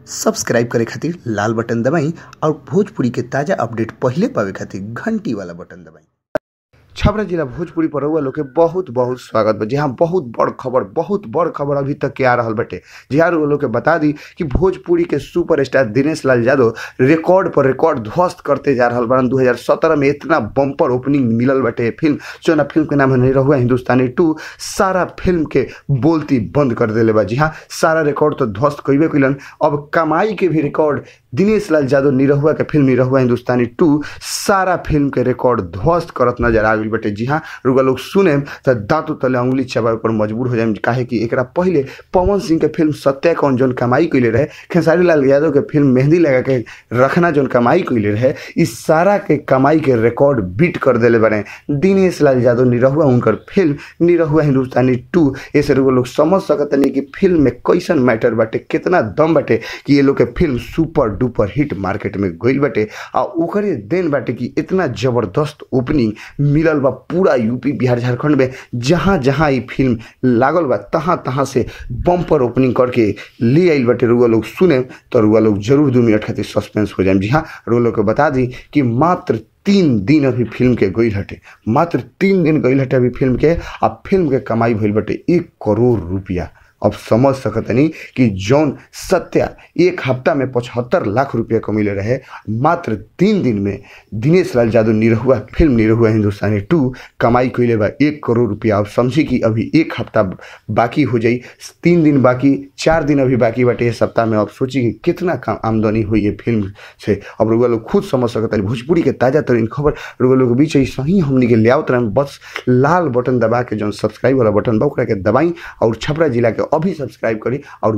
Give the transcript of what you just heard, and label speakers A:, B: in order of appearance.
A: Subscribe करे खातिर लाल button दबाई और भोजपुरी के ताज़ा अपडेट पहिले पावे खातिर घंटी वाला बटन दबाई।
B: छपरा जिला भोजपुरी पर रउआ लोग के बहुत बहुत स्वागत बा। जी हाँ, बहुत बड़ खबर अभी तक के आ रहल बाटे। जी हाँ, रउआ लोग के बता दी कि भोजपुरी के सुपरस्टार दिनेश लाल यादव रिकॉर्ड पर रिकॉर्ड ध्वस्त करते जा रहल बारन। 2017 में इतना बम्पर ओपनिंग मिलल बाटे फिल्म, जोना फिल्म के नाम है निरहुआ हिंदुस्तानी 2, सारा फिल्म के बोलती बंद कर देले बा। जी हाँ, सारा रिकॉर्ड तो ध्वस्त कइबे कइलन, अब कमाई के भी रिकॉर्ड दिनेश लाल यादव निरहुआ के फिल्म निरहुआ हिंदुस्तानी 2 सारा फिल्म के रिकॉर्ड ध्वस्त करत नजर आ गइल बाटे। जी हाँ, रुआ लोग सुने त दांतों तले अंगुली चबावे पर मजबूर हो जाए, काहे कि एकरा पहले पवन सिंह के फिल्म सत्या कौन जौन कमाई कइले रहे, खेसारी लाल यादव के फिल्म मेहंदी लगा के रखना जौन कमाई कइले रहे, इस सारा के कमाई के रिकॉर्ड बीट कर देले बने दिनेश लाल यादव निरहुआ, उनकर फिल्म निरहुआ हिंदुस्तानी 2। ऐसे रुआ लोग समझ सकतनी कि फिल्म में कैसन मैटर बाटे, कितना दम बाटे कि ये लोग के film super duper hit market में गइल बाटे। आ ओकरे देन बाटे कि इतना जबरदस्त ओपनिंग मिलल बा पूरा यूपी बिहार झारखंड में, जहाँ जहाँ ये फिल्म लागल बा तहाँ तहाँ से बम्पर ओपनिंग करके ले आइल बाटे। रुआ लोग सुने तो रुआ लोग जरूर 2 मिनट खातिर सस्पेंस हो जाए। जी हाँ, रुआ लोग के बता दी कि मात्र 3 दिन अभी फिल्म के गइल हटे, मात्र 3 दिन गइल हटे अभी फिल्म के, आ फिल्म के कमाई भइल बाटे 1 करोड़ रुपया। अब समझ सकतनी कि जौन सत्या एक हफ्ता में 75 लाख रुपया कमैले रहे, मात्र 3 दिन में दिनेश लाल यादव निरहुआ फिल्म निरहुआ हिंदुस्तानी 2 कमाई कैले बा 1 करोड़ रुपया। अब समझी कि अभी एक हफ्ता बाकी हो जाई, 3 दिन बाकी, 4 दिन अभी बाकी बाटे इस सप्ताह में। अब सोची कि कितना आमदनी हुई ये फिल्म से, अब रुआ लोग खुद समझ सकतनी। भोजपुरी के ताज़ा तरीन खबर रुआ लोग बीच सही हमनी के लियावत रहन, बस लाल बटन दबा के जौन सब्सक्राइब वाला बटन बा ओकरा के दबाई और छपरा जिला के अभी सब्सक्राइब करी और